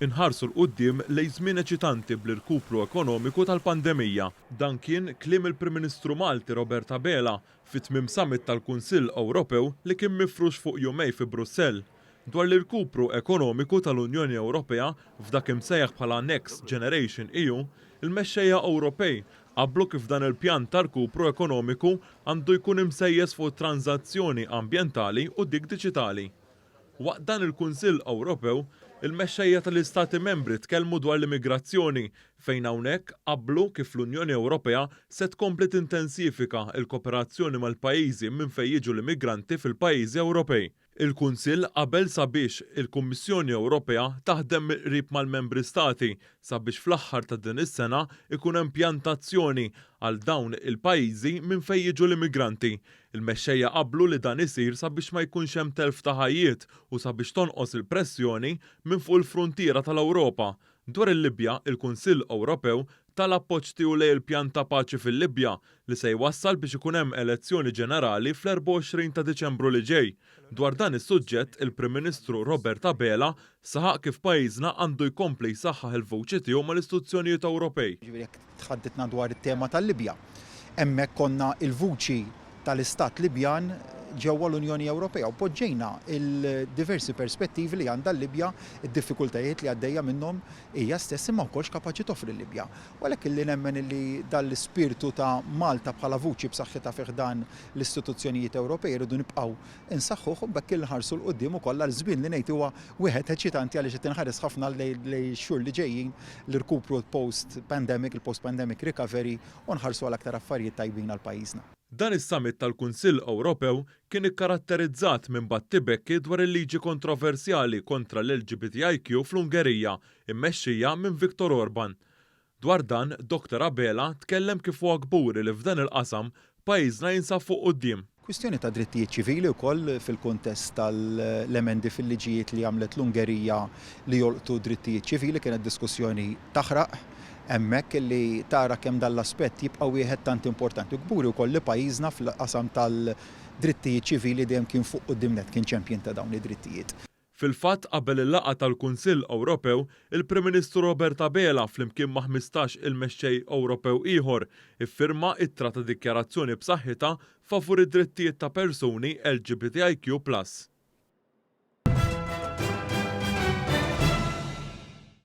Inħarsu 'l quddiem lejn żmien eċitanti bl-irkupru ekonomiku tal-pandemija. Dan kien kliem il-Prim Ministru Malti Robert Abela fi tmiem summit tal-Kunsill Ewropew li kien mifrux fuq jumejn fi Brussell. Dwar l-irkupru ekonomiku tal-Unjoni Ewropea f'dak imsejjaħ bħala Next Generation EU, il-mexxejja Ewropej qablu kif dan il-pjan ta' rkupru ekonomiku għandu jkun imsejjes fuq it-tranżazzjoni ambjentali u dik diġitali. Waqt dan il-Kunsill Ewropew, il-mexxejja tal-Istati Membri tkellmu dwar l-immigrazzjoni fejn hawnhekk qablu kif l-Unjoni Ewropea se tkompli tintensifika l-koperazzjoni mal-pajjiżi minn fejn jiġu l-immigranti fil-pajjiżi Ewropej. Il-Kunsill qabel sabiex il-Kummissjoni Ewropea taħdem mill-qrib mal-Membri Stati sabiex fl-aħħar ta' din is-sena jkun hemm pjan ta' azzjoni għal dawn il-pajjiżi minn fejn jiġu l-immigranti. Il-mexxejja qablu li dan isir sabiex ma jkunx hemm telf ta' ħajjiet u sabiex tonqos il-pressjoni minn fuq il-fruntiera tal-Ewropa. Dwar il-Libja, il-Kunsill Ewropew ta l-appoġġ tiegħu lejn il-pjan ta' paċi fil-Libja li se jwassal biex ikun hemm elezzjoni ġenerali fl-24 ta' Diċembru li ġej. Dwar dan is-suġġett, il-Prim Ministru Robert Abela saħaq kif pajjiżna għandu jkompli jsaħħaħ il-vuċi tiegħu mal-istituzzjonijiet Ewropej. Jiġifieri jekk tħadditna dwar it-tema tal-Libja, hemmhekk konna l-vuċi tal-Istat Libjan ġewwa l-Unjoni Ewropea u poġġejna l-diversi perspettivi li għandha l-Libja, id-diffikultajiet li għaddejja minnhom hija stess imma wkoll x'kapaċi toffri l-Libja. U għalhekk illi nemmen illi dan l-ispirtu ta' Malta bħala vuċi b'saħħitha fi ħdan l-istituzzjonijiet Ewropej irridu nibqgħu nsaħħuh u b'hekk inħarsu 'l quddiem ukoll għal żmien li ngħid huwa wieħed eċitanti għaliex qed inħares ħafna lejn ix-xhur li ġejjin, l-irkupru post pandemic, il-post pandemic recovery u nħarsu għal aktar affarijiet tajbin għal pajjiżna. Dan is-summit tal-Kunsill Ewropew kien ikkaratterizzat minn battibekki dwar il-liġi kontroversjali kontra l-LGBTIQ fl-Ungerija, immexxija minn Viktor Orban. Dwar dan, Dottor Abela tkellem kif huwa kburi li f'dan il-qasam, pajjiżna jinsab fuq quddiem. Kwistjoni ta' drittijiet ċivili wkoll fil-kuntest tal-emendi fil-liġijiet li għamlet l-Ungerija li jolqtu drittijiet ċivili kienet diskussjoni taħraq hemmhekk li tara kemm dan l-aspett jibqa' wieħed tant importanti. U kburi wkoll li pajjiżna fil-qasam tal-drittijiet ċivili dejjem kien fuq quddiem nett, kien champion ta' dawn id-drittijiet. Fil-fatt, qabel il-laqgħa tal-Kunsill Ewropew, il-Prim Ministru Robert Abela flimkien ma' 15 il-mexxej Ewropew ieħor iffirma ittra ta' dikjarazzjoni b'saħħitha favur id-drittijiet ta' persuni LGBTIQ plus.